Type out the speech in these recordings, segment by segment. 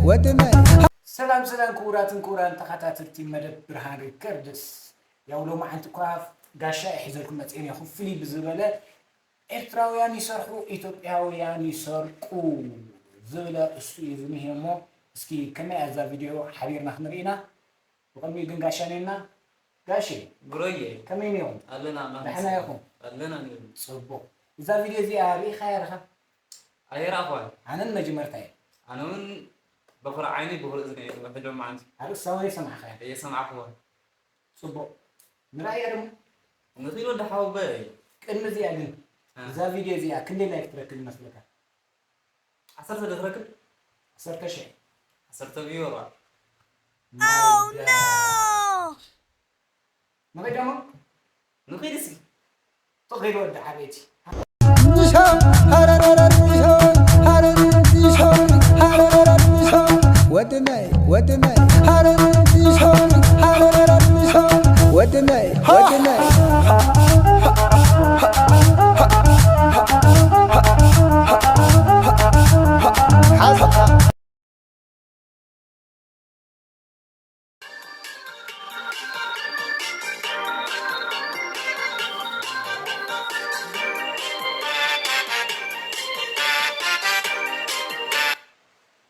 ወድመ ሰላም ሰላም ክቡራትን ክቡራን ተኸታተልቲ መደብ ብርሃን ሪከርድስ። ያው ሎማዓንቲ እኳ ጋሻ እየ ሒዘልኩም መፅኤን እየ። ፍልይ ብዝበለ ኤርትራውያን ይሰርሑ፣ ኢትዮጵያውያን ይሰርቁ ዝብል ኣርእስቲ እዩ ዝኒሄ እሞ፣ እስኪ ከመይ እያ እዛ ቪድዮ ሓቢርና ክንርኢ ኢና። ብቕድሚኡ ግን ጋሻ እኒኤና። ጋሼ፣ ብሮዬ፣ ከመይ እኒኦም? ኣለና፣ ኣምላኽ ደሕና ይመስገን። ኢኹም? ኣለና እኒኦም። ጽቡቕ። እዛ ቪድዮ እዚኣ ርኢኻያ ዲኻ? ኣይረኣኹዋን። ኣነን መጀመርታ እየ። ኣነ እውን ብኹሪ ዓይኒ ብኹሪ እዝኒ እየ ሕጂ መዓልቲ። ኣርእስታ እውን ኣይሰማዕኻያ? እየ ሰማዕኩዋ። ጽቡቕ። ንርኣያ ደሞ? ንኽእል ወዲ ሓወቦይ። ቅድሚ እዚኣ ግን፣ እ። እዛ ቪድዮ እዚኣ ክንደይ ላይክ ትረክብ ይመስለካ? ዓሰርተ ዶ ትረክብ? ዓሰርተ ሺሕ። ዓሰርተ ቪው ዋ። Oh, no! ንኸይድ ደሞ? ንኸይድ እስኪ። ትኸይድ ወዲ ሓበይቲ። ወድመይ፣ ወድመይ፣ ወድመይ፣ ወድመይ።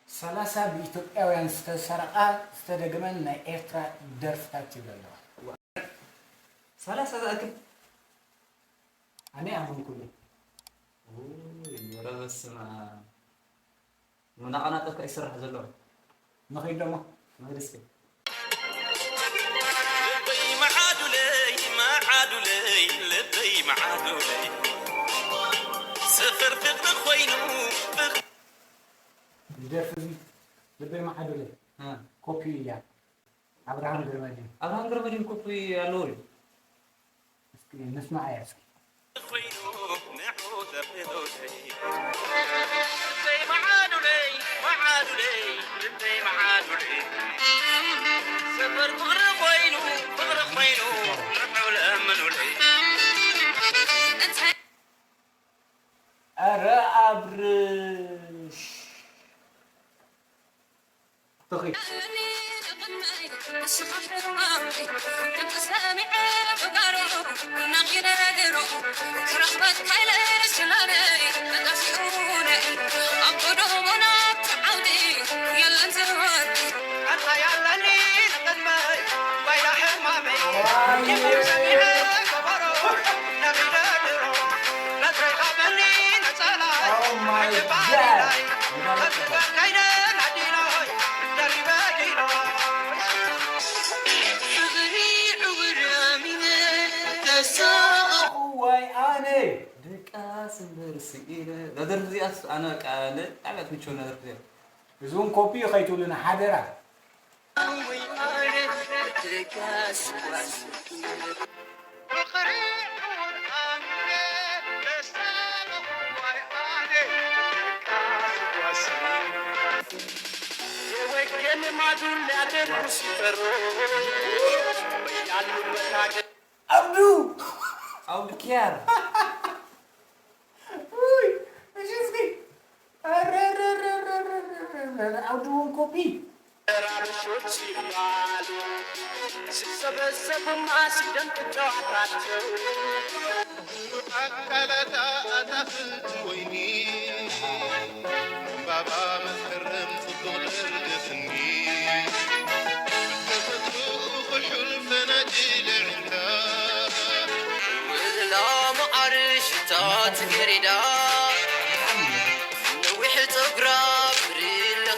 ሰላሳ ብኢትዮጵያውያን ዝተሰርቓ ዝተደግመን ናይ ኤርትራ ደርፍታት ይብሉ ኣለዋ። ሰላሳ ዝኣክል? ኣነ ኣመንኩሉ። ኡይ፣ ኧረ በስመ ኣብ። መናቐናጠብካ ይስራሕ ዘሎ። ንኸይድ ደሞ? ንኸይድ እስኪ። ልበይ መዓዱለይ፣ መዓዱለይ፣ ልበይ መዓዱለይ። ሰፈር ፍቕሪ ኮይኑ፣ ፍቕሪ እዚ ደርፊ እዚ ልበይ መዓዱለይ እ። ኮፒ እያ። ኣብርሃም ገረመድህን። ኣብርሃም ገረመድህን ኮፒ ኣለዎ እዩ። እስኪ ንስማዓያ እስኪ። ኧረ ኣብርሽ። Oh my God. እዋይ ኣነ። ድቃስ እምበር ስኢነ። እዛ ደርፊ እዚኣስ ኣነ በቃ ብጣዕሚ እያ ትምችወኒ እዛ ደርፊ እዚኣ። እዚ እውን ኮፒ ከይትብሉና ሓደራ። የወገን ማዱላ ተኩስ ይፈሩ ያሉበት ሀገር። ኣብዱ! ኣብዱ ኪያር! ውይ፣ እሺ፣ እስኪ። ኧረ፣ ኧረ፣ ኧረ፣ ኣብዱ እውን ኮፒ። ተራብሾች ይባሉ ሲሰበሰቡማ ሲደምቅ ጨዋታቸው። ኣካላታ ኣታኽልቲ ወይኒ፣ ዕምባባ መስከረም ጽቡቕ ደርጊ ስኒ፣ ተፈጥሮ ኩሑል ፈናጅል ኣዒንታ። ወለላ መዓር ሽታ ጽጌሬዳ፣ ነዊሕ ጸጉራ ብርለ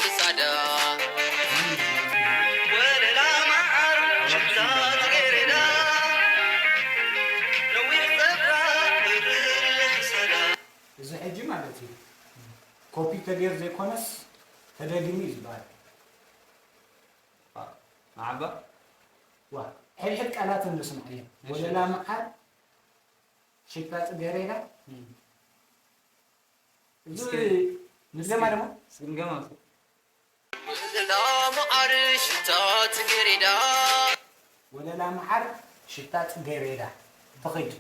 ክሳዳ። ወለላ መዓር ሽታ ጽጌሬዳ፣ ነዊሕ ጸጉራ ብርለ ክሳዳ። እዚ ሕጂ ማለት እዩ ኮፒ ተገይሩ ዘይኮነስ ተደጊሙ እዩ ዝበሃል። መዓባ? ዋ፣ ሕድሕድ ቃላት እንስምዓዮ። እሺ። ወለላ መዓር ሽታ ጽጌሬዳ። እም። እዚ እስኪ፣ ንደማ እስኪ፣ ደሞ? እስኪ ንገማ እስኪ። ወለላ መዓር ሽታ ጽጌሬዳ። ወለላ መዓር ሽታ ጽጌሬዳ። ትኺድ።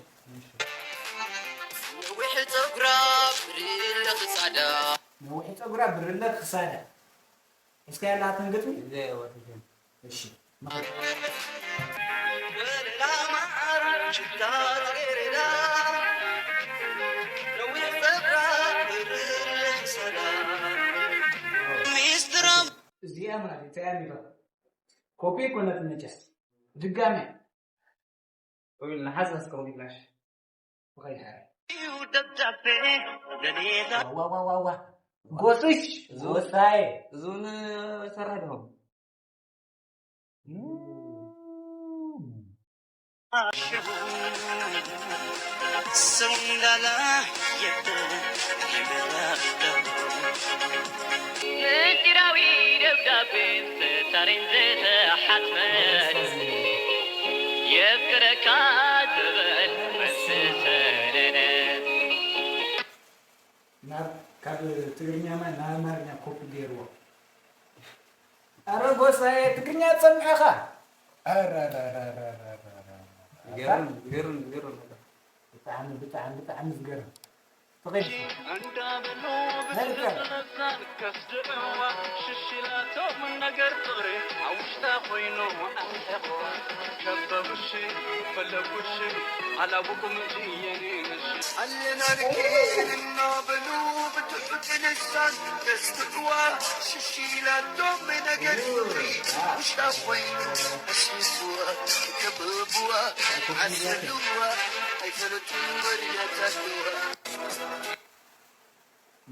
ነዊሕ ጸጉራ ብርለ ክሳዳ። ነዊሕ ጸጉራ ብርለ ክሳዳ። እስከ ያላትን ግጥሚ? እዚኣ እያ ዋትልከን። እሺ። ሚስትራ እዚኣ ማለት እንታይ እያ ሚባ? ኮፒ ኣይኮነትን መቸስ። ድጋሚ። ወይ ንሓዝ ኣስቀው ይብላሽ። ብኸይድ ሓረ። እዩ ደብዳቤ ደልየላ። ዋ፣ ዋ፣ ዋ፣ ዋ። ጎስሽ፣ እዞም ጎሳዬ። እዞም ሰራሕ ዲኹም? እም። ሰንዳላ የብን ይበላል። ምስጢራዊ ደብዳቤ ዝተጻረየን ዝተሓትመን የፍቅረካ ዝብል መልሲ ሰነደ። ናብ፣ ካብ ትግርኛ ማይ ናብ ኣማርኛ ኮፒ ገይርዎ። ኣረ ጎሳዬ፣ ትግርኛ ትሰምዕ ኢኻ? ኣረ፣ ኣረ፣ ኣረ። ገርም፣ ገርም፣ ገርም። ብጣዕሚ፣ ብጣዕሚ፣ ብጣዕሚ ዝገርም። ትኽእል። እንዳበሉ መልካም። ብትእዛዝ ከስድዕዋ ሽሽላቶም ነገር ፍቕሪ ኣብ ውሽጣ ኮይኑ ኣንተኾ ከበቡሽ ፈለጉሽ ኣላወቁም እንጂ የኔ ነሽ። ኣለናልኪ እናበሉ ብትሑት ልሳን ከስድዕዋ ሽሽላቶም ነገር ፍቕሪ ኣብ ውሽጣ ኮይኑ ኣስሚስዋ ከበቡዋ ዓሰልዋ ኣይፈለጡ ወርያታትዋ።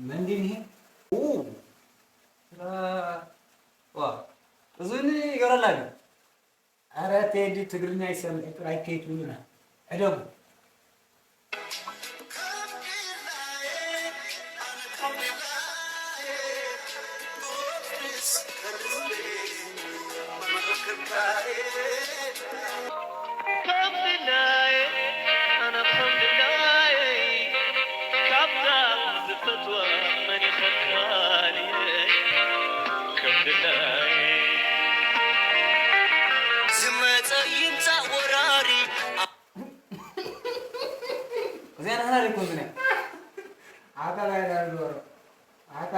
መንዲ ንሄ? ኡ፣ ራ-፣ ዋ፣ እዙኒ ይገብረላ ድዩ? ኣረ ቴዲ ትግርኛ ይሰምዕ ጥራይ ከይትብሉና። ዕደጉ። ከምድላየ፣ ኣነ ከምድላየ፣ ካብታ ዝፈትዋ መን ይኸልካልየ? ከምድላየ። ዝመጸ ይምጻእ ወራሪ። እዚኣ ናህና ደይኮንኩን እያ። ኣታ ላይ ዳር ዶሮ። ኣታ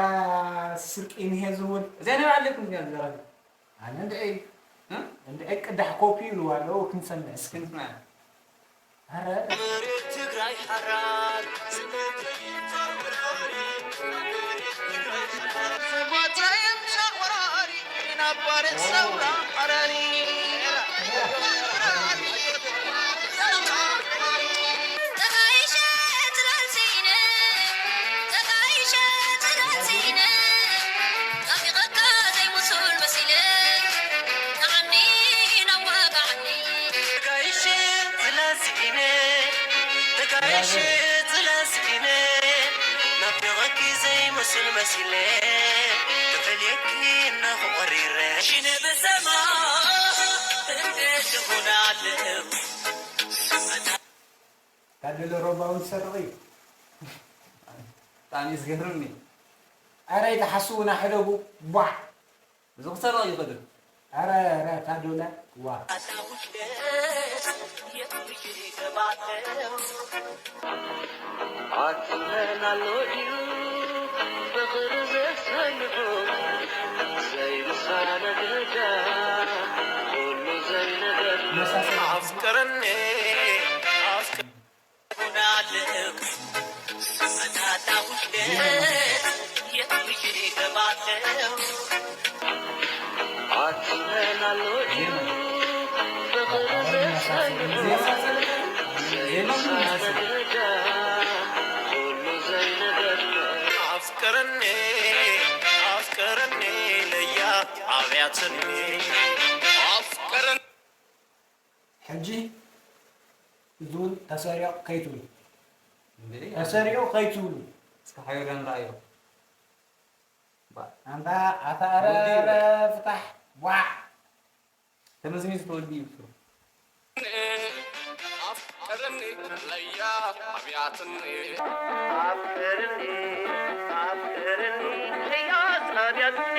ስርቂ ንሄ ዝውል። እዚኣ ናይ ባዕለይ ኮንኩን እያ ዝዛረብ። ኣነ እንድዒ፣ እ? እንድዒ ቅዳሕ ኮፒ ይብልዋ ኣለዉ፣ ክንሰምዕ እስኪ። ክንስማዕ። ኣረ። መሬት ትግራይ ሓራር፣ ዝመተ ይምጻእ ወራሪ፣ ዝመተ ይምጻእ ወራሪ፣ ናብ ባርያ ሰውራ ሓራሪ። ተጋይሸ ጽላል ስኢነ፣ ተጋይሸ ጽላል ስኢነ፣ ናፊቐካ ዘይምሱል መሲለ፣ ንዓኒ ናዋጋዓኒ። ተጋይሸ ጽላል ስኢነ፣ ተጋይሸ ጽላል ስኢነ፣ ናፊቐኪ ዘይምሱል መሲለ፣ ክፈልየኪ እናኹ ቆሪረ። ሽነ ብሰማ እንዴት ትኾናለሁ? ታደለ ሮባ እውን ትሰርቕ እዩ። ብጣዕሚ እዩ ዝገርም እዩ። ኣረ ኣይትሓስቡና ሕደጉ። ቧዕ። እዚ ክሰርቕ እዩ ዝኽእል። ኣረ፣ ኣረ፣ ታደለ፣ ዋ። ኣቲ መን ኣሎ ድዩ ፍቕሪ ዘሰንዖ? ዘይምሳነ ግዳ ኩሉ ዘይነገር። መሳሰል። ኣፍቅረኒ፣ ኣፍቅ-፣ ኣፍቅረኒ፣ ኣፍቅረኒ ለያ ኣብያትኒ፣ ኣፍቅረኒ። ሕጂ እዙን ተሰሪቑ ከይትብሉ። እንዴ? ተሰሪቑ ከይትብሉ። እስከ ሓቢርና ንርኣዮ። ባ-፣ ኣንታ ኣታ ኣረ፣ ወዲ ኣረ፣ ፍታሕ። ዋዕ። ተመዝሚዙ ተወዲ እዩ። ኣፍቅርኒ ለያ ኣብያትኒ። ኣፍቅርኒ፣ ኣፍቅርኒ ለያ ኣብያትኒ።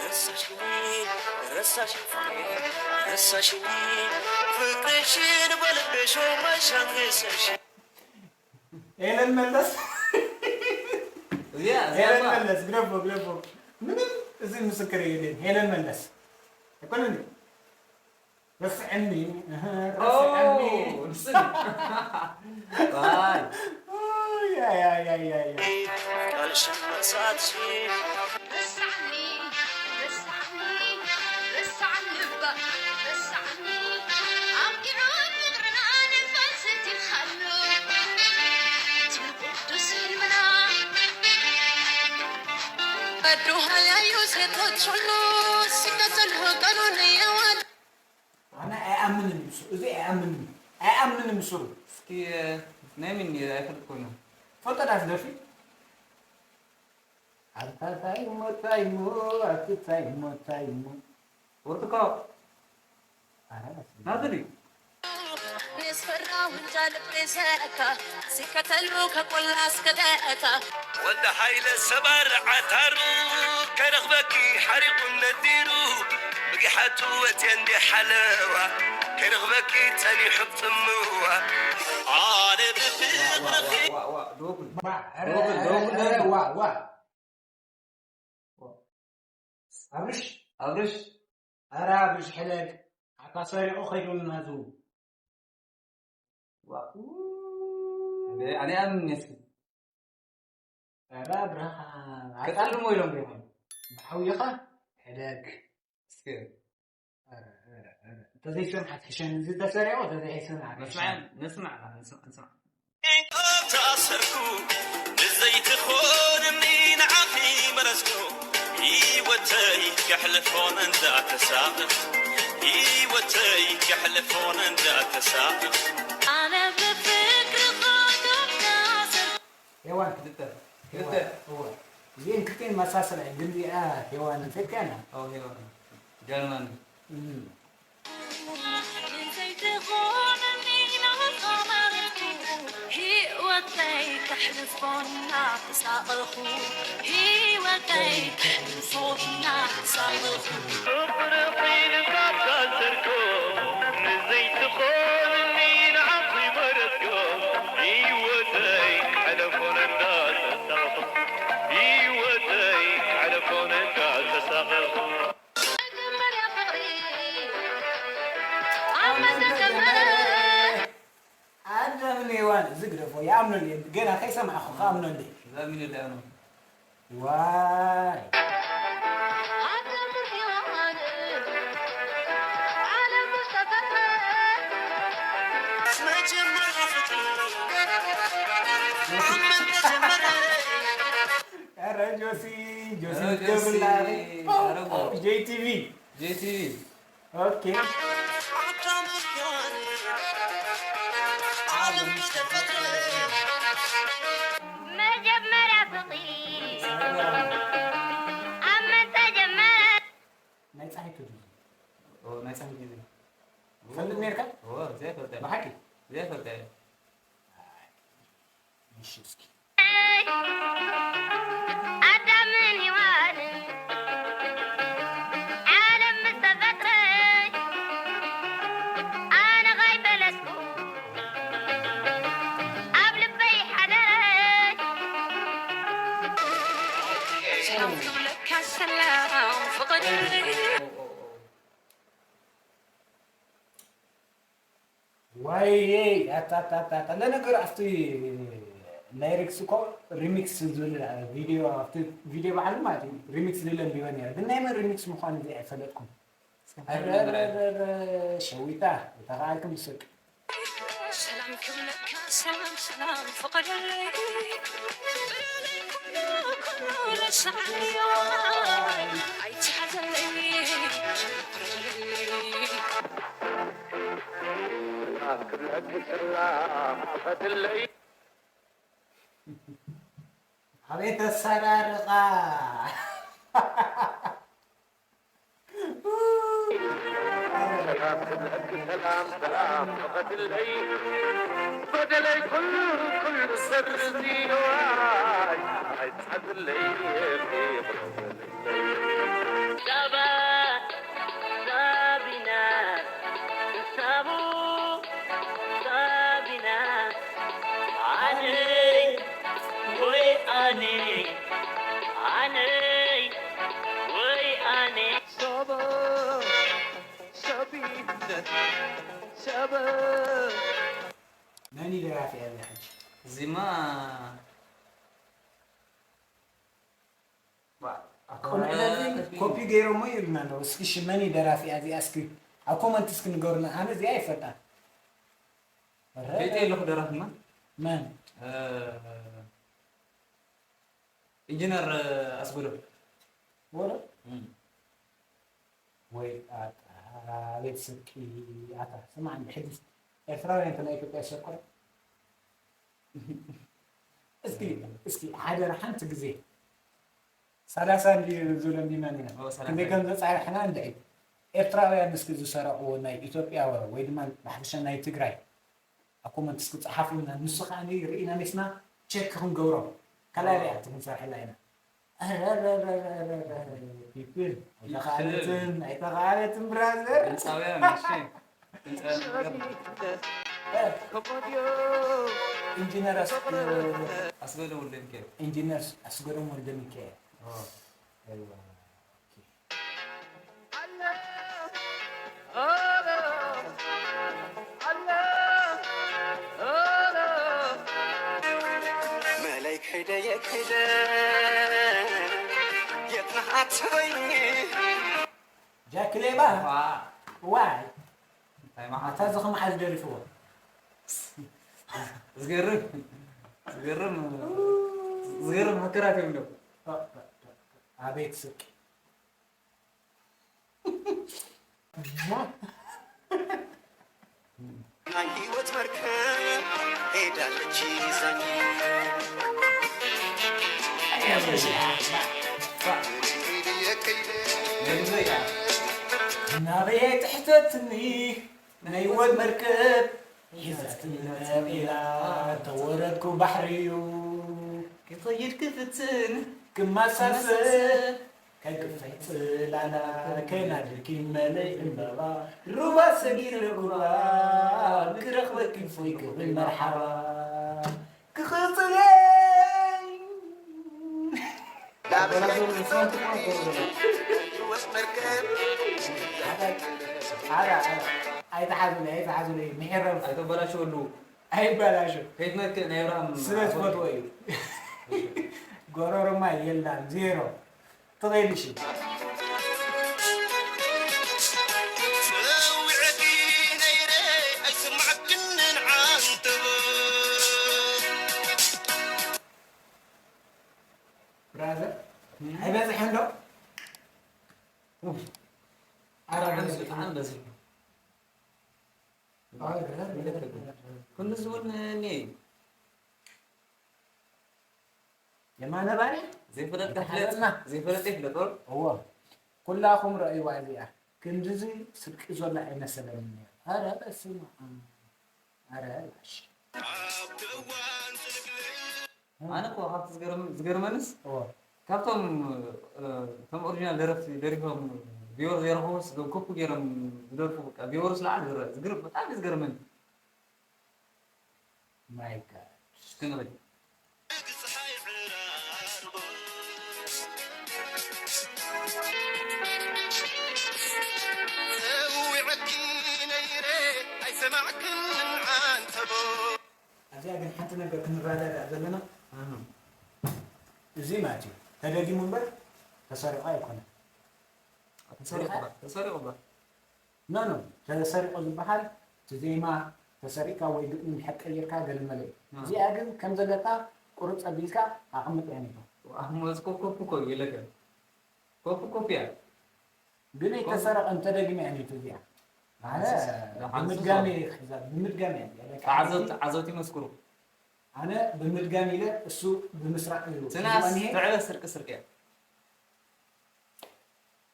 ረሳሽኒ፣ ረሳሽኒ ፍቅሬ፣ ረሳሽኒ ፍቅርሽን በልቤ ሾመሽ አንገሰሽ። ሄለን መለስ። እዚኣ፣ እዚኣ ሄለን እኮ መለስ፣ ግደፎ፣ ግደፎ። ምንም እዚ ምስክር የለን። ሄለን መለስ። ኣይኮነን። ረስዐኒ፣ እህ፣ ኦ፣ ረስዐኒ። ንስኒ። ዋይ። ኦይ፣ ኣይ፣ ኣይ፣ ኣይ፣ ኣይ፣ ኣይ። ቃልሽን መሳትሽን። ረስዓኒ፣ ረስዓኒ፣ ረስዓኒ እባ፣ ረስዓኒ። ኣብቂዑ ፍቕርና ንፋስ ዘቲኻሉ። እቲ ቅዱስ ህልምና። ኣዱ ሃያዩ ሴቶች ሁሉ ሲከተል ወገኑን የዋል። ኣነ ኣይኣምንን እዩ፣ እዚ ኣይኣምንን፣ ኣይኣምንን እዩ ስሩ። እስኪ፣ እ፣ ናይ ሚኒ ኣይፈልጥ ኮይኑ። ፈልጦ ዳስ ደርፊ? ኣታ ታይ እሞ፣ ታይ እሞ፣ ኣቲ ታይ እሞ፣ ታይ እሞ። ወርትኮ። ኣረ፣ ደስ ይብል። ናቱ ድዩ? ንዝፈራ ውንጫ ልቤ ዘረካ፣ ሲከተሉ ከቆላ እስከ ደረታ። ወልደ ሃይለ ሰባር ዓታሩ፣ ከረኽበኪ ሓሪቑ ነዲሩ፣ ብጊሓቱ ወትየ እንዲ ሓለዋ፣ ከረኽበኪ ጸኒሑ ጽምዋ። ኣነ ብፍቕርኺ ዋ፣ ዋ፣ ዋ፣ ዶብል። ዋ፣ ዋ፣ ዶብል፣ ዶብል፣ ዶብል። ዋ፣ ዋ። ኣብርሽ፣ ኣብርሽ። ኧረ ኣብርሽ ሕለግ፣ ኣታ ሰሪቑ ከይዱ ናቱ። ዋ። እንዴ፣ ኣነ ኣምን እስኪ። ኧረ ብርሃን፣ ከጸልሞ ኢሎም ዶ ይኾኑ? ብሓውኻ ሕለግ። እስኪ። ኧረ፣ ኧረ፣ ኧረ። እንተዘይሰምዓት ሕሸኒ፣ እዚ ተሰሪቑ፣ እንተዘይሰምዓት ሕሸኒ። ንስማዕ፣ ንስማዕ፣ ንስማዕ፣ ንስማዕ። ተኣሰርኩ፣ ንዘይትኾንኒ ንዓኺ መረጽኩ። ህይወተይ ከሕልፎን እንዳተሳቐ፣ ህይወተይ ከሕልፎን እንዳተሳቐ። ኣነ ብፍቅሪ ኾቶም ተኣሰርኩ። ሄዋን ክልተ። ክልተ። ሄዋን፣ እወ። እዚኤን ክልቴን መሳሰላ እየን፣ ግን እዚኣ ሄዋን እንተትከና። ኦ፣ ሄዋን። ጀርመን። እም። ዘይትኾነኒ ናብኻ መረጥኩ፣ ህይወተይ ከሕልፎ እናተሳቐኹ፣ ህይወተይ ከሕልፎ እናተሳቐኹ። ፍቕርኺ ንሳብ ታሰርኩ፣ ንዘይትኾንኒ ንዓኺ መረጥኩ፣ ህይወተይ ከሕልፎ እናተሳቐኹ፣ ህይወተይ ከሕልፎ እናተሳቐኹ። መጀመርያ ፍቕሪ ኣብ መጀመርያ ኣዳምን ሄዋን፣ እዚ ግደፎ፣ ይኣምኖ እንድየ፣ ገና ከይሰማዕኹ ክኣምኖ እንድየ። ዛሚን የለ ኣምኖ። ዋይ። ኣዳምን ሄዋን ዓለም ዝተፈጥረ። መጀመርያ ፍቕሪ ኣብ መን ተጀመረ? ኧረ ጆሲ፣ ጆሲ ኧረ ጆሲ፣ ትገብርላ። ኧረ ጓ። ጄቲቪ። ጄቲቪ። ኦኬ። መጀመርያ ፍቕሪ ኣብ መን ተጀመረ? ናይ ጻሒቱ ድዩ? ኦ፣ ናይ ጻሒቱ ድዩ? ትፈልጥ ነርካ? ኦ፣ ዘይፈልጥ። ብሓቂ? ዘይፈልጥ። እሺ፣ እስኪ። ኣዳምን ሄዋንን ዓለም ምስ ተፈጥረ፣ ኣነ ከይፈለጥኩ ኣብ ልበይ ሓደረ። ሰላም ትብለካስ ሰላም ፍቐደለይ። ዋይ ኣታታታታ። ለነገሩ ኣብቲ ላይሪክስ እኮ ሪሚክስ ዝብል ቪድዮ፣ ኣብቲ ቪድዮ ባዕሉ ማለት እዩ፣ ሪሚክስ ዝብል ኣንቢበ ነይረ፣ ግን ናይ መን ሪሚክስ ምዃኑ እዚ ኣይፈለጥኩም። ኣረረረረ፣ ሸዊታ፣ እታ ከዓልክም ብስቅ። ሰላም ክብለካ ሰላም ሰላም ፍቐደለይ። በደለይ ኩሉ ኩሉ ረስዓዮ። ኣይትሓዘለይ። ሰላም ክብለኪ ሰላም ፍቐድለይ። ኣቤት ኣሰራርቓ። ሰላም ክብለኪ ሰላም ሰላም ፍቐድለይ። በደለይ ኩሉ ኩሉ ሰርዝዮ። ኣይ ኣይትሓዝለይ። ሳባ ሳቢና ሳቡ ሳቢና ኣነይ ወይ ኣነይ ኣነይ ወይ ኣነይ ሳባ ሳቢና ሳባ። መን እዩ ደራፊ እያ እዚኣ ሕጂ? እዚማ ዋ፣ ከምኡ ኢለ ግን ኮፒ ገይሮሞ ይብልና ኣለዉ። እስኪ ሽመን እዩ ደራፊ እዚኣ? እስኪ ኣብ ኮመንት እስኪ ንገሩና። ኣነ እዚኣ ኣይፈልጣን። ኧረ፣ ቤት የለኹ ደራፊማ። መን? እ፣ ኢንጂነር ኣስገዶም። ወረ? እም። ወይ ኣታ፣ ኣቤት ስርቂ። ኣታ፣ ስማዕ እንዲ ሕጂ ኤርትራውያን እንተ ናይ ኢትዮጵያ ይሸቅሩ። እስኪ፣ እስኪ ሓደራ ሓንቲ ግዜ ሰላሳ እንዲ ዝብሎ እንዲና ኔና። ኦ፣ ሰላሳ። ክንደይ ከም ዘጻርሕና እንድዒ። ኤርትራውያን እስኪ ዝሰረቕዎ ናይ ኢትዮጵያ ወይ ድማ ብሓፈሻ ናይ ትግራይ ኣብ ኮመንት እስኪ ጸሓፉልና። ንሱ ከኣ ርኢና ሜስና ቸክ ክንገብሮ። ካልኣይ ኦ። ሪኣክት ክንሰርሐላ ኢና። ኣረረረረረ፣ ፒፕል፣ ኣይተኻእለትን፣ ኣይተኻእለትን ብራዘር። ድምፃውያን፣ እሺ። ድምፃውያን ነገር ነው። እ፣ ኢንጂነር ኣስ-፣ ኣስገዶም ወልደ ሚካኤል። ኢንጂነር ኣስገዶም ወልደ ሚካኤል። ኦ። ኣይዋ። ኦኬ። መለይ ከይደ የከይደ የት ነህ ኣትበይኒ። ጃክሌባ። ዋ። ዋይ። እንታይ መዓት። ኣታ እዚ ከመሓዝ ደሪፍዎ። ዝገርም፣ ዝገርም፣ ዝገርም ሃከራት እዮም ዶ። ኣቤት ስቅ። ናይ ህይወት መርከብ ሄዳለች ይዛኝ። ናበየ ትሕተትኒ ናይ ህይወት መርከብ ሒዛትኒ ነቢራ፣ ተወረድኩ ባሕሪ'ዩ ክኸይድ ክፍትን ክመሳሰል ከግፈይ ጽላላ ከናድርኪ መለይ ዕምባባ ሩባ ሰጊረ ጉባ ክረኽበኪ ፎይ ክብል መርሓባ ክኽጽለይ። ኣይትሓዙለይ ኣይትሓዙለይ ምሕረፍ ኣይተበላሽወሉ። ኣይበላሾ። ከይትመክእ ናይ ኣብርሃም ስለ ኣቦይ። ዝፈትዎ እዩ። ጎረሮማ የላን፣ ዜሮ። ትኸይድ እሺ። ጸዊዐኪ ነይረ ኣይሰማዕክንን ዓንተቦ። ብራዘር፣ እም። ኣይበዝሕን ዶ? ኡፍ። ኣረ፣ ብጣዕሚ በዚሑ። ክንድዚ እውን እኒአ እዩ። የማነ ባርያ? ዘይፈለጠ ይፍለጥ፣ ዘይፈለጠ ይፍለጥ። እዎ። ኩላኹም ረእይዋ እዚኣ። ክንድዚ ስርቂ ዘሎ ኣይመሰለንን ነይሩ። ኣረ በስመ ኣብ። ኣረ ላሽ። ኣነ እኮ ካብቲ ዝገርም-፣ ዝገርመንስ እዎ። ካብቶም፣ እ፣ እቶም ኦሪጂናል ደረፍቲ ደሪፎም ቪወር ዘይረኽቡስ እዞም ኮፒ ገይሮም ዝደርፉ በቃ ቪወርስ ለዓል ዝረ-፣ ዝግርም፣ ብጣዕሚ ዝገርመኒ። ማይ ጋድ። እስኪ ንኸይድ። ሰማዕክን ዓንተቦ። ኣብዚኣ ግን ሓንቲ ነገር ክንረዳዳእ ዘለና፣ እዚ ማለት እዩ ተደጊሙ እምበር ተሰሪቑ ኣይኮነን። ተሰሪቑ እባ፣ ተሰሪቑ እባ። ኖ፣ ኖ፣ ተሰሪቑ ዝበሃል እቲ ዜማ ተሰሪቕካ ወይ ግጥሚ እንድሕር ቀይርካ ገለ መለ እዩ። እዚኣ ግን ከም ዘለካ ቁርፅ ኣቢልካ ኣቕምጥ እያ ነይሩ። ኣህሞ፣ እዚ ኮ-፣ ኮፒ እኮ እዩ፣ የለከ። ኮፒ፣ ኮፒ እያ። ግን ኣይተሰረቐን፣ ተደጊማ እያ ነይሩ እዚኣ። ኣነ ሓንሳብ፣ ሓንሳብ ብምድጋሚ እየ ክሕዛ፣ ብምድጋሚ እያ እዚኣ። በቃ፣ ተዓዘብቲ፣ ሓንቲ ተዓዘብቲ ይመስክሩ። ኣነ ብምድጋሚ ኢለ፣ እሱ ብምስራቕ እዩ ትናስ ሒዝዋ እኒሄ። ትዕበ ስርቂ ስርቂ እያ።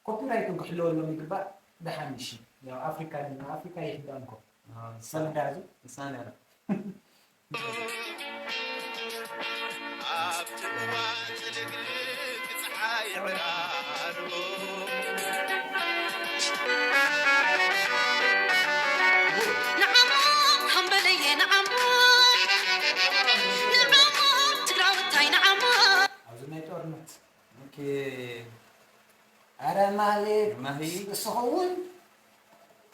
ኮፒራይት እውን ክሕለወሎም ይግባእ። ደሓን፣ እሺ። ያው ኣፍሪካ ድማ፣ ኣፍሪካ ይሕዳን እኮ። ኣዎ፣ ንሳ-፣ ሰለዳ እዚ ንሳ ነይራ። ኣብቲ እዋን ዝልግልግ ጸሓይ ዕራርቦ። ንዓሞ ሃምበለየ፣ ንዓሞ፣ ንዓሞ ትግራወታይ፣ ንዓሞ። ኣብዚ ናይ ጦርነት ኦኬ። ኣረ ማሌክ፣ ማሂ። ንስኻ እውን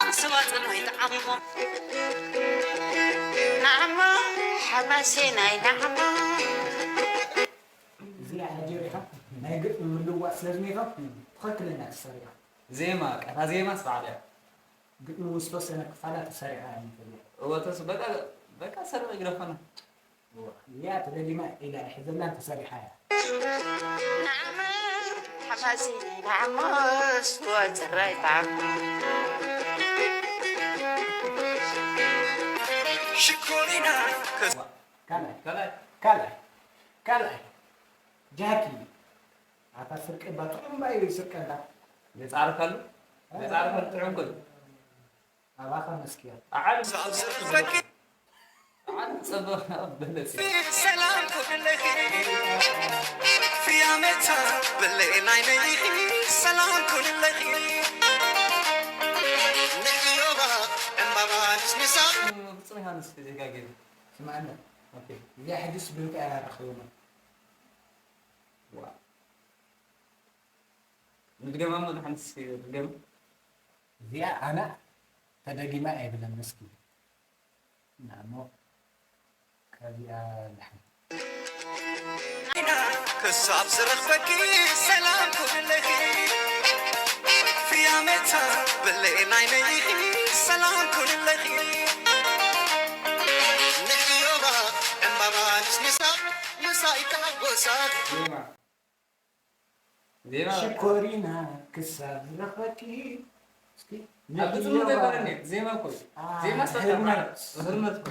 ኣንስባ ጸማይ ጠዓሞ። ናዕሞ፣ ሓማሴናይ ናዕሞ። እዚኣ ጀሪኻ ናይ ግጥሚ ምልዋጥ ስለ ዝኔካ ትኽክለኛ ትሰሪያ። ዜማ፣ ቀታ ዜማ ስራዕ እያ። ግጥሚ እውን ዝተወሰነ ክፋላ ተሰሪዓ እያ ንፈልያ። እወ፣ ተስ-፣ በቃ፣ በቃ ሰርቂ ግደፈና። እያ ተደጊማ ኢላ ኣይሕዘላን፣ ተሰሪሓ እያ። ናዕሞ ሓማሲ ናዕሞ ስዋ ጽራይ ጣዕሞ። ሽኮሪና ከ- ካልኣይ፣ ካልኣይ። ካልኣይ፣ ካልኣይ። ጃኪ፣ ኣታ ስርቂ እባ ጥዑም እባ እዩ ስርቀንታ። የጻርካሉ? የጻርካሉ ጥዑም እኮ እዩ። ኣባኻ መስኪያ። ዓል-፣ ዓል-፣ ጸበ-፣ በለጽ። ሰላም ኩንለኺ፣ ፍያመታ በለይ ናይ ነይኺ፣ ሰላም ኩንለኺ። ንዕዮባ ዕምባባ ንስንሳ። ብፁዕ ዮሃንስ ዜጋ ገይሩ። ስምዓና። ኦኬ። እዚኣ ሕጅስ ብልካ እያ ረኺቡና። ዋ። ንድገማ እሞ ንሓንቲ እስኪ ድገማ። እዚኣ ኣነ ተደጊማ ኣይብለን እስኪ። ናሞ ካብዚኣ ድሓን። ክሳብ ዝረኽበኪ ሰላም ኩንለኺ። ፍያመታ በለይ ናይ ነይኺ ሰላም ኩንለኺ። ንዕዮባ ዕምባባ ንስንሳ ምሳይ ተሓጎሳ። ዜማ። ዜማ በቃ። ሽኮሪና ክሳብ ዝረኽበኪ። እስኪ ኣብ ግጥሚ ነግርዮ ዘይኮነ ባ-፣ እንዴ? ዜማ እኮ እዩ። አ፣ ዜማ ስፈታ ህርመት። ማለት ህርመት እኮ።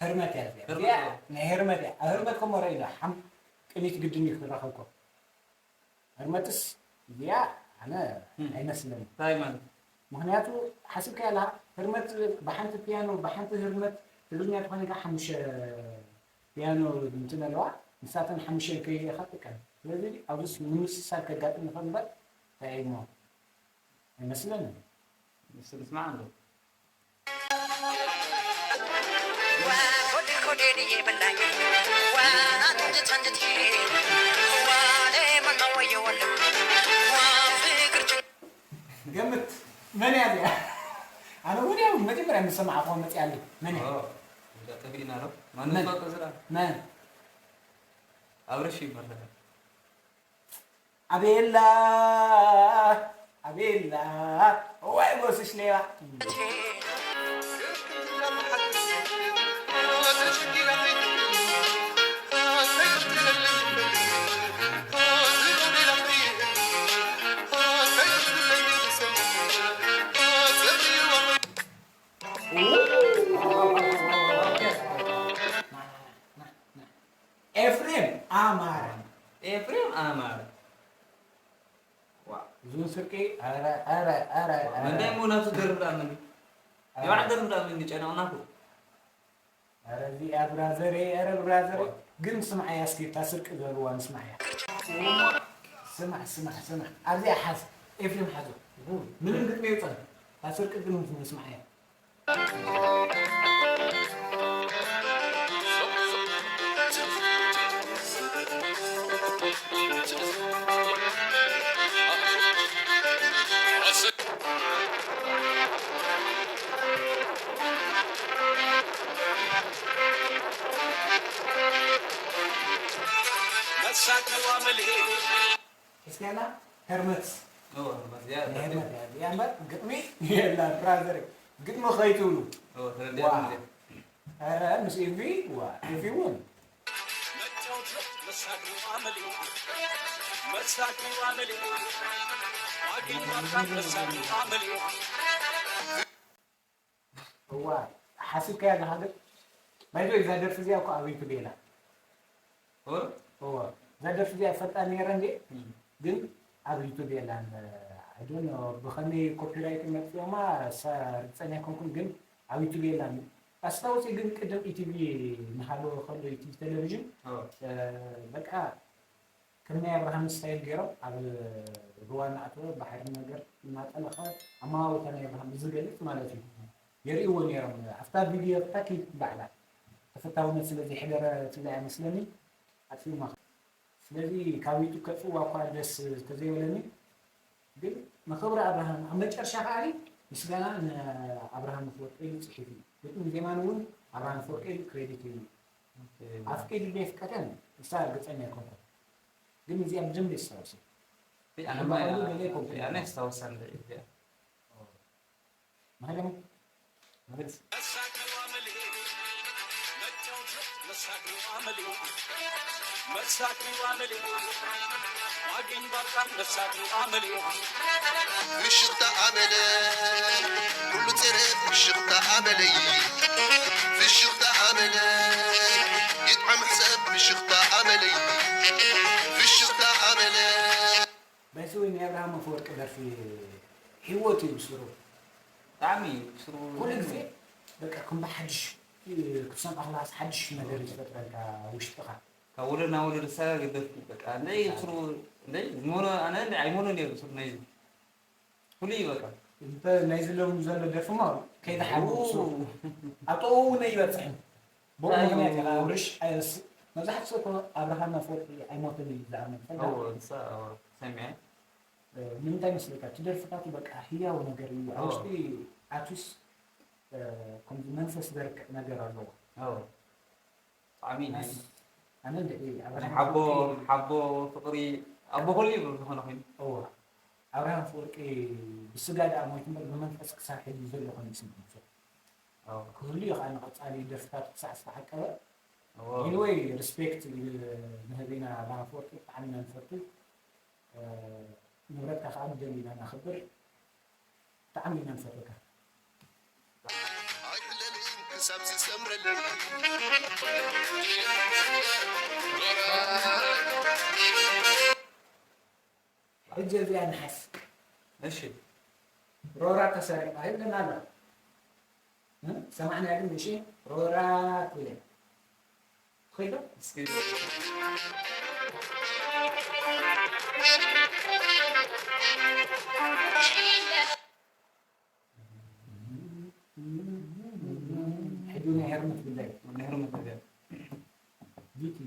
ህርመት እያ እዚኣ። ህርመት እዚኣ እኮ። ናይ ህርመት እያ። ኣብ ህርመት ኮሞ ርኢና ሓም-፣ ቅኒት ግድን እዩ ክረኸብ እኮ። ህርመትስ እዚኣ ኣነ እም። ኣይመስለኒ። እንታይ ማለት? ምኽንያቱ ሓሲብካያ ኣለኻ፣ ህርመት ብሓንቲ ፒያኖ፣ ብሓንቲ ህርመት ትግርኛ ተኾይኑ ከኣ ሓሙሽተ ፒያኖ እንትን ኣለዋ፣ ንሳተን ሓሙሽተን ከይኢኻ ትጥቀም። ስለዚ ኣብዚ ንምስሳል ከጋጥም ይኽእል እምበር እንታይ እሞ ኣይመስለንን። እስኪ ንስማዕ እንዶ። ገምት፣ መን እያ እዚኣ? ኣነ እውን ያው መጀመርያ ምስ ሰማዕኹዋ መፂኣለይ። መን እያ? ኦ፣ እንዳ ጠፊእና ዶ? ማን መን? ዝፈልጦ ዝራ? መን? ኣብረሽ ይበሃል። ኣቤላ፣ ኣቤላ፣ እዋይ ጎስሽ ሌባ። ኤፍሬም ኣማረ። ኤፍሬም ኣማረ። ዋ። እዙን ስርቂ፣ ኧረ፣ ኧረ፣ ኧረ፣ ዋ፣ ኧረ። መንዳይ እሞ ናቱ ደርብ ደኣ መንዲ። ኧረ። የባዕ ደርብ ደኣ መንዲ ጨነቕናኩ። ኧረ እዚኣ ብራዘረይ፣ ኧረ ብራዘረይ። ዋ። ግን ስምዓያ እስኪ እታ ስርቂ ዝበልዋ ንስምዓያ። ስማዕ፣ ስማዕ፣ ስማዕ። ኣብዚኣ ሓዝ። ኤፍሬም ሓዞ። ምንም ግጥሚ የውፅን። እታ ስርቂ ግን ንስምዓያ። ሒዝካና? ህርመት። ናይ ህርመት እያ። እዚኣ እምበር ግጥሚ የላ ብራዘር። ግጥሚ ከይትብሉ። ዋ። ኧረ ምስ ኤፊ፣ ዋ፣ ኤፊ እውን። እዋ፣ ሓሲብካያ ዝሃገር። ባይዞ እዛ ደርፊ እዚኣ እኮ ኣብ ዩቱብ የላ። እወ? እወ፣ እዛ ደርፊ እዚኣ ይፈልጣ ነይረ እንዴ? እም። ግን ኣብ ዩቱብ የላን። I don't know ብኸመይ ኮፒራይት መጥፊኦማ፣ ሳ-፣ ርግጸኛ ኣይኮንኩን፣ ግን ኣብ ዩቱብ የላን። ኣስታውሲ ግን ቅድም ኢቲቪ እናሃለወ ከሎ፣ ኢቲቪ ቴሌቪዥን፣ እወ። እ፣ በቃ ከም ናይ ኣብርሃም ስታይል ገይሮም ኣብ ሩባ እናኣተወ ባሕሪ ነገር እናጠለኸ ኣመዋውታ ናይ ኣብርሃም ብዝገልጽ ማለት እዩ የርእይዎ ነይሮም። ኣብታ ቪድዮ ኣብታ ክሊፕ ባዕላ ተፈታውነት ስለ ዘይሕደረትላ እያ መስለኒ ኣጥፊኡማ። ስለዚ ካብ ዩቱብ ከጥፍእዋ እኳ ደስ ተዘይበለኒ፣ ግን ንኽብሪ ኣብርሃም ኣብ መጨረሻ ከኣ ምስጋና ንኣብርሃም ኣፈወርቂ ኢሉ ጽሒፉ እዩ። ግጥምን ዜማን እውን ኣብርሃም ኣፈወርቂ ኢሉ ክሬዲት እዩ። ኣፍቂዱ ዶ የፍቀደን ንሳ ርግጸኛ ኣይኮንኩን። ግን እዚኣ ብደንብ የስታውስ። ኣነ ኣነ ባዕሉ ገለ ይኮንኩ። ኣነ የስታውሳ እንደ ኢትዮጵያ። መሃለሙ። መሃለስ። ፍሽኽታ ኣመለ፣ ኩሉ ጽሬት ፍሽኽታ ኣመለይ፣ ፍሽኽታ ኣመለ፣ ይጥዓም ሕሰብ ፍሽኽታ ኣመለይ፣ ፍሽኽታ ኣመለ። ባይዘወይ ናይ ኣብርሃም ኣፈወርቂ ደርፊ ህይወት እዩ ብስሩ። ብጣዕሚ እዩ ብስሩ። ኩሉ ግዜ በቃ ከም ብሓድሽ ክትሰምዖ ከለኻስ ሓድሽ ነገር እዩ ዝፈጥረልካ ውሽጥኻ። ካብ ወለድ ናብ ወለድ ዝሰጋገር ደርፊ በቃ። እንደ ስሩ፣ እንደ ዝመኖ፣ ኣነ እንደ ኣይመኖ ነይሩ ስሩ ናይ ፍሉይ እዩ በቃ። እንተ ናይዚ ሎሚ ዘሎ ደርፊ እሞ ከይተሓልዎ ኡ። ስሩ። ኣብ ጥቕኡ እውን ኣይበጽሕን። ብኡ ኣዩ። ምኽንያት ኢኻ ውርሽ፣ ኣየስ-፣ መብዛሕትኡ ሰብ እኮ ኣብርሃም ኣፈወርቂ ኣይሞተን እዩ ዝኣምን። ፈልጣ? እዎ፣ ንሳ፣ እዎ፣ ሰሚዐ። እ፣ ንምንታይ መስለካ? እቲ ደርፍታቱ በቃ ህያው ነገር እዩ። ኣብ እዎ። ውሽጢ ኣትዩስ፣ እ፣ ከምዚ መንፈስ ዘርክዕ ነገር ኣለዎ። እዎ። ብጣዕሚ ናይ ኣስ-፣ ኣነ እንደ፣ እ፣ ናይ ኣብርሃም ሓቦ፣ ኣፈወርቂ ሓቦ፣ ፍቕሪ፣ ኣቦ ኩሉ እዩ ዝኾነ ኮይኑ። እዎ። ኣብርሃም ኣፈወርቂ ብስጋ ደኣ ሞይቱ እምበር ብመንፈስ ክሳብ ሕጂ ዘሎ ኮይኑ ይስምዓኒ። ኣዎ። ክህሉ እዩ ከዓ ንቐፃሊ ደርፍታት ክሳዕ ዝተዓቀበ። ኣዎ። Anyway፣ ሪስፔክት ንህብ ኢና ኣብርሃም ኣፈወርቂ፣ ብጣዕሚ ኢና ንፈቱ። እ፣ ንብረትካ ከዓ ብደንብ ኢና ነኽብር። ብጣዕሚ ኢና ንፈትወካ። ኣይሕለልን ክሳብ ዝሰምረለይ። ሕጂ እዚኣ ንሓስ። እሺ። ሮራ ተሰሪቓ ይብለና ኣሎ። እ? ሰማዕና ግን፣ እሺ፣ ሮራ ትብል እያ። ትኽእል ዶ? እስኪ። ሕጂ ናይ ሄርሞት ጉዳይ። ናይ ሄርሞት ጉዳይ። ዲቲ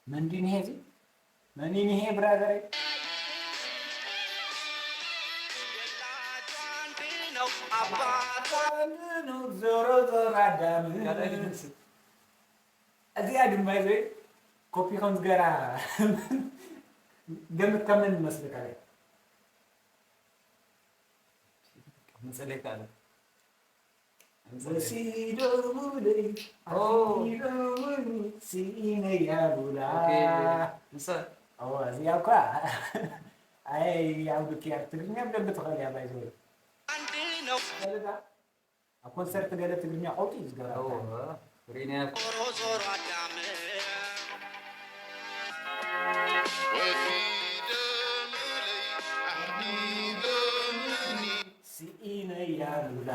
መንዲኒሄ እዚ? መንዲኒሄ ብራዘረይ? ዞሮ ዞሮ ኣዳም። ካልኣይ ድምፂ። እዚኣ ድማ ዘይ ኮፒ ከም ዝገራ ገምት ከመን ይመስልካ? መፀለይ ካልእ። ወሲዶሙለይ፣ ኦ። ኣሲዶሙኒ፣ ስኢነያ ሉላ። ኦኬ፣ ንሳ። እዋ፣ እዚኣ እኳ፣ ኣይ፣ ኣብ ልክያ፣ ትግርኛ ብደንብ ትኽእል እያ፣ ባይ ዘ ወይ። ፈልጣ፣ ኣብ ኮንሰርት ገለ ትግርኛ ቀውጢ እዩ ዝገብራ። እዎ፣ ሪንያ። ስኢነያ ሉላ።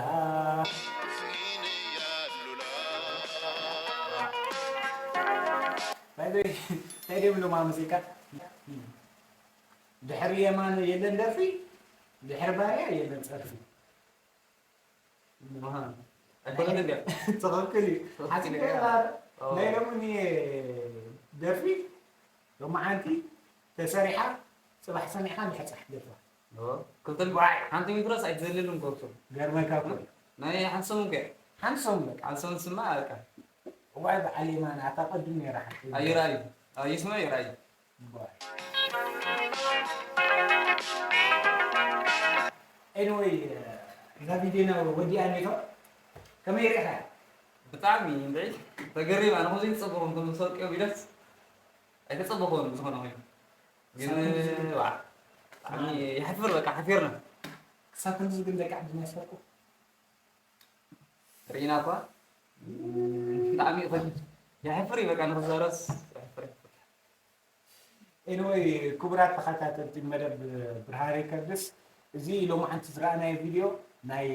ባይ ዘ ወይ፣ እንታይ ድዮም ኢሎም ኣብ ሙዚቃ? ድሕሪ የማን የለን ደርፊ፣ ድሕሪ ባርያ የለን ጸርፊ። እህ። ኣይኮነትን ድያ? ትኽክል እዩ። ትኽክል ሓሲብካ እዩ። ኢኻ። ኦ። ናይ ሎሚ ደርፊ ሎማዓንቲ ተሰሪሓ ጽባሕ ሰሚዕካ እንድሕር ጽባሕ ትደርፋ። ኦ፣ ክልተ ዋይ። ሓንቲ ሜትሮስ ኣይትዘልልን ኮርሶ። ገርመካ እኮ እዩ። ናይ ሓንቲ ሰሙን ከ? ሓንቲ ሰሙን በቃ። ሓንቲ ሰሙን ስማ በቃ። ዋይ ብዓል የማነ ኣታ ቀድም ነይራ ሓቂ። ኣይራዩ ኣይስማ ይራዩ Anyway እዛ ቪድዮና ወዲኣ ኔቶ ከመይ ርኢኻ? ብጣዕሚ እንድዒ ተገሪም ኣነ ከምዚ ይፅብኹም ከም ዝሰርቅዮም ኢለስ ኣይተፀበኹን ብዝኾነ ኮይኑ ግን ብጣዕሚ ይሕፍር በቃ ሓፊርና ክሳብ ክንዚ ግን ደቂ ዓድና ይሰርቁ ርኢና እኳ ብጣዕሚ ይኸ የሕፍር እዩ በቃ ንክዛረብስ የሕፍር Anyway ክቡራት ተኸታተልቲ መደብ ብርሃን ሪከርድስ እዚ ሎማዓንቲ ዝረኣናዮ ቪድዮ ናይ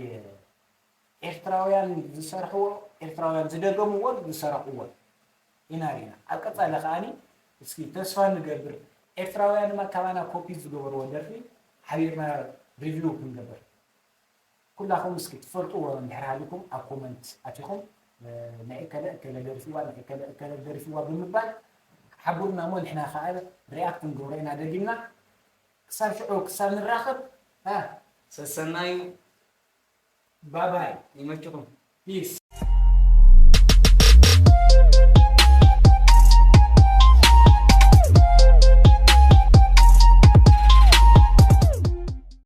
ኤርትራውያን ዝሰርሕዎ ኤርትራውያን ዝደገምዎን ዝሰረቕዎን ኢና ርኢና ኣብ ቀፃሊ ከዓኒ እስኪ ተስፋ ንገብር ኤርትራውያን ድማ ካባና ኮፒ ዝገበርዎ ደርፊ ሓቢርና ሪቪው ክንገብር ኩላኹም እስኪ ትፈልጥዎ እንድሕር ሃሊኩም ኣብ ኮመንት ኣቲኹም ናይ እከለ እከለ ደሪፍዋ ናይ እከለ እከለ ደሪፍዋ ብምባል ሓቡርና እሞ ንሕና ከዓ ሪኣክት ንገብሮ ኢና ደጊምና ክሳብ ሽዑ ክሳብ ንራኸብ ሰሰናዩ ባባይ ይመችኹም ፒስ